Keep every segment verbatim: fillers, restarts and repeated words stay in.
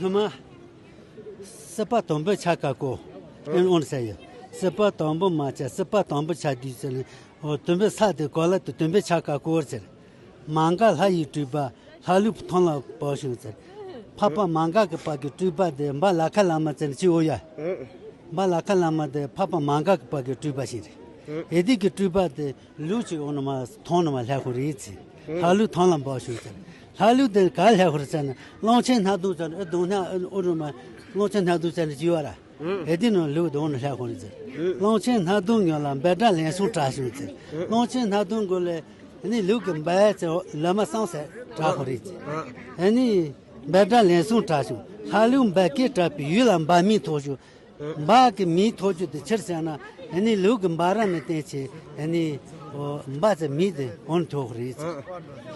ཐོག་མ། སྲིད་པ་དང་པོའི་ཆ་ག་གོ། ཨེ་འོང་ཟེར་ཡོད། སྲིད་པ་དང་པོ་མ་ཆགས་སྲིད་པ་དང་པོ་ཆགས་དུས་ཟེར་ནས། འོ་དུམ་བུའི་ས་དེ་གོ་ལ་དུ་དུམ་བུའི་ཆ་ག་གོ་ཟེར། མ་འགགས་ལྷ་ཡི་སྤྲུལ་པ། ལྷ་ལུས་ཐང་ལ་བབས་བྱུང་ཟེར། འཕགས་པ་མ་འགགས་ཀྱི་བར་གྱི་སྤྲུལ་པ་དེ་འབའ་ལ་ཁ་བླ་མ་ཟེར་ནས་ཅི་འོ་ཡ། འབའ་ལ་ཁ་བླ་མ་དེ་འཕགས་པ་མ་འགགས་ཀྱི་བར་གྱི་སྤྲུལ་པ་ཞིག་རེད། ཨེ་དེ་གི་སྤྲུལ་པ་དེ་ལུས་ཀྱི་འོ་ནི་མ་ཐང་ནི་མ་ལྷ་ཁོ་རེད་ཟེར། ལྷ་ལུས་ཐང་ལ་བབས་བྱུང་ཟེར། ལྷ་ལུས་དེ་ག་ལྷ་ཁོ་རེད་ཟེར་ན་གླང་ཆེན་སྣ་བདུན་ཟེར་ནས་ཨེ་གདོང་སྣ་འོ་ནི་མ་གླང་ཆེན་སྣ་བདུན་ཟེར་ནས་ཅི་བ་ར། ཨེ་དེ་ནི་ལུག་དང་ནི་ལྷ་ཁོ་རེད་ཟེར། གླང་ཆེན་སྣ་བདུན་ངོ་ལ་འབའ་སྒྲ་ལན་གསུམ་གྲགས་བྱུང་ཟེར། གླང་ཆེན་སྣ་བདུན་གོ་ལས་ནི་ལུག་གི་འབའ་ཟེར་ལ་མ་སང་ཟེར་གྲགས་ཁོ་རེད་ཟེར། ཨེ་ནི་འབའ་སྒྲ་ལན་གསུམ་གྲགས་བྱུང་། ལྷ་ལུག་འབའ་སྐད་གྲགས་པའི་ཡུལ་ལ་འབའ་མིང་ཐོགས་བྱུང་། འབའ་གི་མིང་ཐོགས་རྒྱུ་དེ་ཕྱིར་བཤད་ན་ཨེ་ནི་ལུག་གི་འབའ་ར་ནི་བསྟན་ཆེ་ཨེ་ནི་འབའ་ཟེར་མིང་དེ་འོ་ནི་ཐོགས་ཁོ་རེད་ཟེར།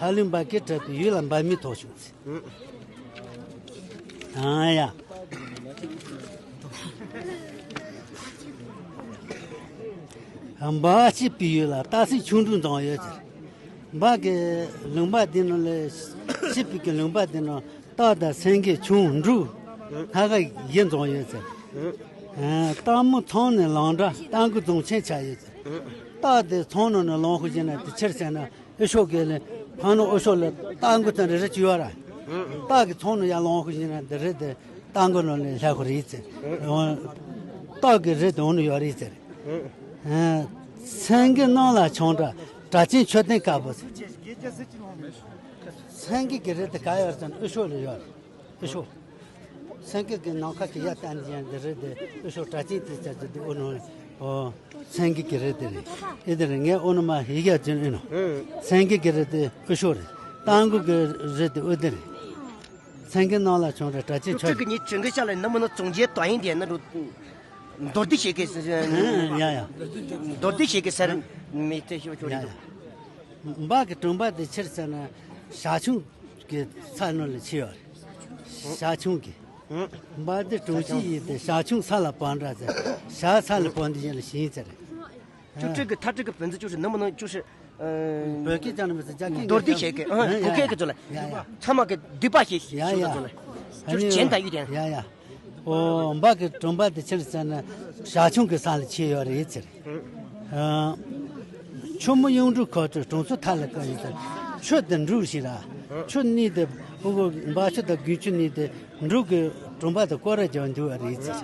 ལྷ་ལུག་འབའ་སྐད་གྲགས་པའི་ཡུལ་ལ་འབའ་མིང་ཐོགས་བྱུང་ཟེར། ཨང་ཡ། འབའ་སྐྱིད་པའི་ཡུལ་ལ་སྟག་གཟིག་ཆུང་འབྲུག་འཛོམས་ཡོད་ཟེར། འབའ་གི་ལུང་པ་འདི་ནང་ལ་སྐྱིད་པའི་གི་ལུང་པ་འདི་ནང་སྟག་དང་སེང་གེ་ཆུང་འབྲུག་སྣ་ཁ་བཞི་འཛོམས་ཡོད་ཟེར། སྟག་མོ་ཚང་ནས་ལང་འདྲ་སྟག་མགོ་རྫོང་ཆེན་ཆགས་ཡོད་ཟེར། སྟག་དེ་ཚང་ནང་ནས་ལང་ཁུ་བཞིན་ན་དེ་ཕྱིར་བཤད་ན། ཨེ་ཤོ་གེ་ལེ། ཕ་ནོ་ཨེ་ཤོ་ལེ། སྟག་མགོ་ཚང་རེ་རེ་བཅུ་བ་ར། སྟག་གི་ཚང་ནང་ཡར་ལོང་ཁུ་ཡིན་ན་འདི་རེད་དེ། སྟག་མགོ་ནང་ལེ་ལྷ་ཁོ་རེད་ཟེར། སྟག་གི་རེད་དེ་འོ་ནི་ཡོད་རེད་ཟེར། སེང་གེ་གནམ་ལ་མཆོང་འདྲ་སྒྲ་གཅན་མཆོད་རྟེན་དཀར་པོ་ཟེར། སེང་གེ་གི་རེད་དེ་ག་ཡོད་ཟེར་ན་ཨེ་ཤོ་ལེ་ཡོད་རེད། ཨེ་ཤོ། སེང་གེ་གི་ནམ་མཁའ་གི་ཡར་བལྟས་ནས་ཡང་འདི་རེད་དེ་ཨེ་ཤོ་སྒྲ་གཅན་དེ་ཚ་ཚོ་དེ་ཨོ་ནོ། ཨོ། སེང་གེ་གི་རེད་དེ་རེད། ཨེ་དེ་རེད་ངས་ཨོ་ནོ་མ་ཧི་ག་ཅན་ཨེ་ནོ། སེང་གེ་གི་རེད་དེ་ཨེ་ཤོ་རེད། སྟག་མགོ་གི་རེད་དེ་ཨོ་དེ་རེད། སེང་གེ་གནམ་ལ་མཆོང་འདྲ་སྒྲ་གཅན་མཆོད། ཁྱོད་ཀྱི་ཉིད་ཆུང་གི་ཤ་ལ་ནི་མི་ནི་ཙོང་ཇའི་དོ་ཡིན་དེ་ནི་རུ། མདོར་བསྡུས་བྱེད་ཀྱི་ཡ་ཡ། མདོར་བསྡུས་བྱེད་ཀྱི་སར་མི་དེ་ཤོ་ཤོ་རེད་འདུག་འབའ་གི་གྲོང་པ་དེ་ཕྱིར་ཟེར་ན་ཞག་ཆུང་གི་ས་ནོ་ལ་ཕྱི་བ་རེད། ཞག་ཆུང་གི། འབའ་དེ་གྲོང་ཁྱེར་ཡིན་ཏེ་ཞག་ཆུང་ས་ལ་བབས་འདྲ་ཟེར། ཞག་ས་ལ་བབས་འདི་ཡིན་ལ་ཞིང་ཟེར། ཅུ་ཀྲི་གི་ཐ་ཀྲི་གི་བོན་ཚིག་ཅུ་ཧྲི་ནི་མི་ནི་ཅུ་ཧྲི། བོད་སྐད་ཅང་ནི་མི་ཟེར་རྒྱ་སྐད་མདོར་བསྡུས་བྱེད་ཀྱི་ཨ་ཡ་བོད་སྐད་ཀྱི་ཚོ་ལ། ཡ་ཡ། ཚང་མ་གི་སྡིག་པ་ཞེས་ཡ་ཞུ་ཡ། ཚོ་ལ། ཅུ་ཧྲི་ཅན་ད་ཡུ་དེ། ཡ་ཡ། ཨོ་འབའ་གི་གྲོང་པ་དེ་ཕྱིར་ཟེར་ན་ཞག་ཆུང་གི་ས་ལ་ཕྱི་ཡོད་རེད་ཟེར། ཆུ་མོ་གཡུང་དྲུང་ཁ་ཐུག་གྲོང་ཚོ་མཐའ་ལ་བཀལ་ཡོད་ཟེར། ཆུ་དེ་འབྲུག་ཞིག་ར། ཆུ་གཉིས་དེ་ཕུ་གུ་འབའ་ཆུ་དང་དགུན་ཆུ་གཉིས་དེ་འབྲུག་གི་གྲོང་པ་དེ་སྐོར་ར་རྒྱག་འདུག་བ་རེད་ཟེར།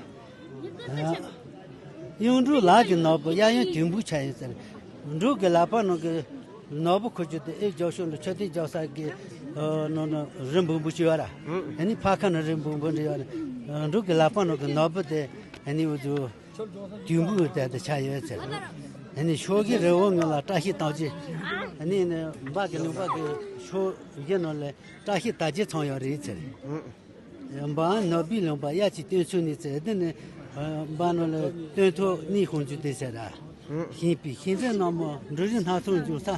གཡུང་དྲུང་ལག་གི་ནོར་བུ་གཡས་གཡོན་དུམ་བུ་ཆགས་ཡོད་ཟེར། འབྲུག་གི་ལག་པ་ནང་གི་ནོར་བུ་ཁུ་བྱུག་དེ་ཨེ་རྒྱབ་ཤོག་ལ་མཆོད་རྟེན་རྒྱབ་ས་གི་ནང་ན་རི་འབུམ་བུ་ཅིག་ཡོད་ར། ཨ་ནི་ཕ་ཁ་ན་རི་འབུམ་བུ་འདྲ་ཡོད་ར། འབྲུག་གི་ལག་པ་ནང་གི་ནོར་བུ་དེ་ཨ་ནི་འུ་ཚོ་དུམ་བུ་དེ་དེ་ཆགས་ཡོད་ཟེར། ཨ་ནི་ཤོག་གི་རི་བོ་ངོས་ལ་བཀྲ་ཤིས་རྟགས་བརྒྱད། ཨ་ནི་ནི་འབའ་གི་ལུང་པ་གི་ཤོག་གི་ནང་ལ་བཀྲ་ཤིས་རྟགས་བརྒྱད་ཚང་ཡོད་རེད་ཟེར། འབའ་ནོར་བུའི་ལུང་པ་གཡས་ཀྱི་སྟོན་ཚུལ་ནི་ཚེ་འདི་ནི། འབའ་ནོ་ལ་སྟོན་ཐོག་གནས་ཧོང་ཅུ་དེ་ཟེར་ར། ཤིང་པའི་ཤིང་འབྲས་རྣམས་འབྲུ་རིགས་སྣ་ཚོགས་འབྱུང་ས།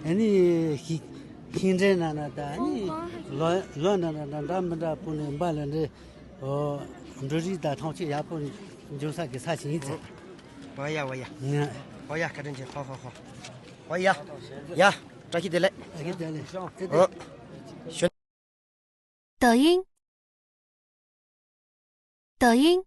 ཨ་ནི་ཤིང་ཤིང་འབྲས་ན་ན་ད་ཨ་ནི་ལོ་ལོ་ན་ན་ད་འདྲ་མི་འདྲ་པོ་ནི་འབའ་ལ་འདྲེ། འབྲུ་རིགས་ད་ཐང་ཆད་ཡག་པོ་འབྱུང་ས་གི་ས་ཞིག་ཡིན་ཚེ། ཨོ་ཡ་ཨོ་ཡ། ཨོ་ཡ་བཀའ་དྲིན་ཆེ། ཧོ་ཧོ་ཧོ། ཨོ་ཡ། ཡ། བཀྲ་ཤིས་བདེ་ལེགས། བཀྲ་ཤིས་བདེ་ལེགས། ཨོ། 抖音，抖音，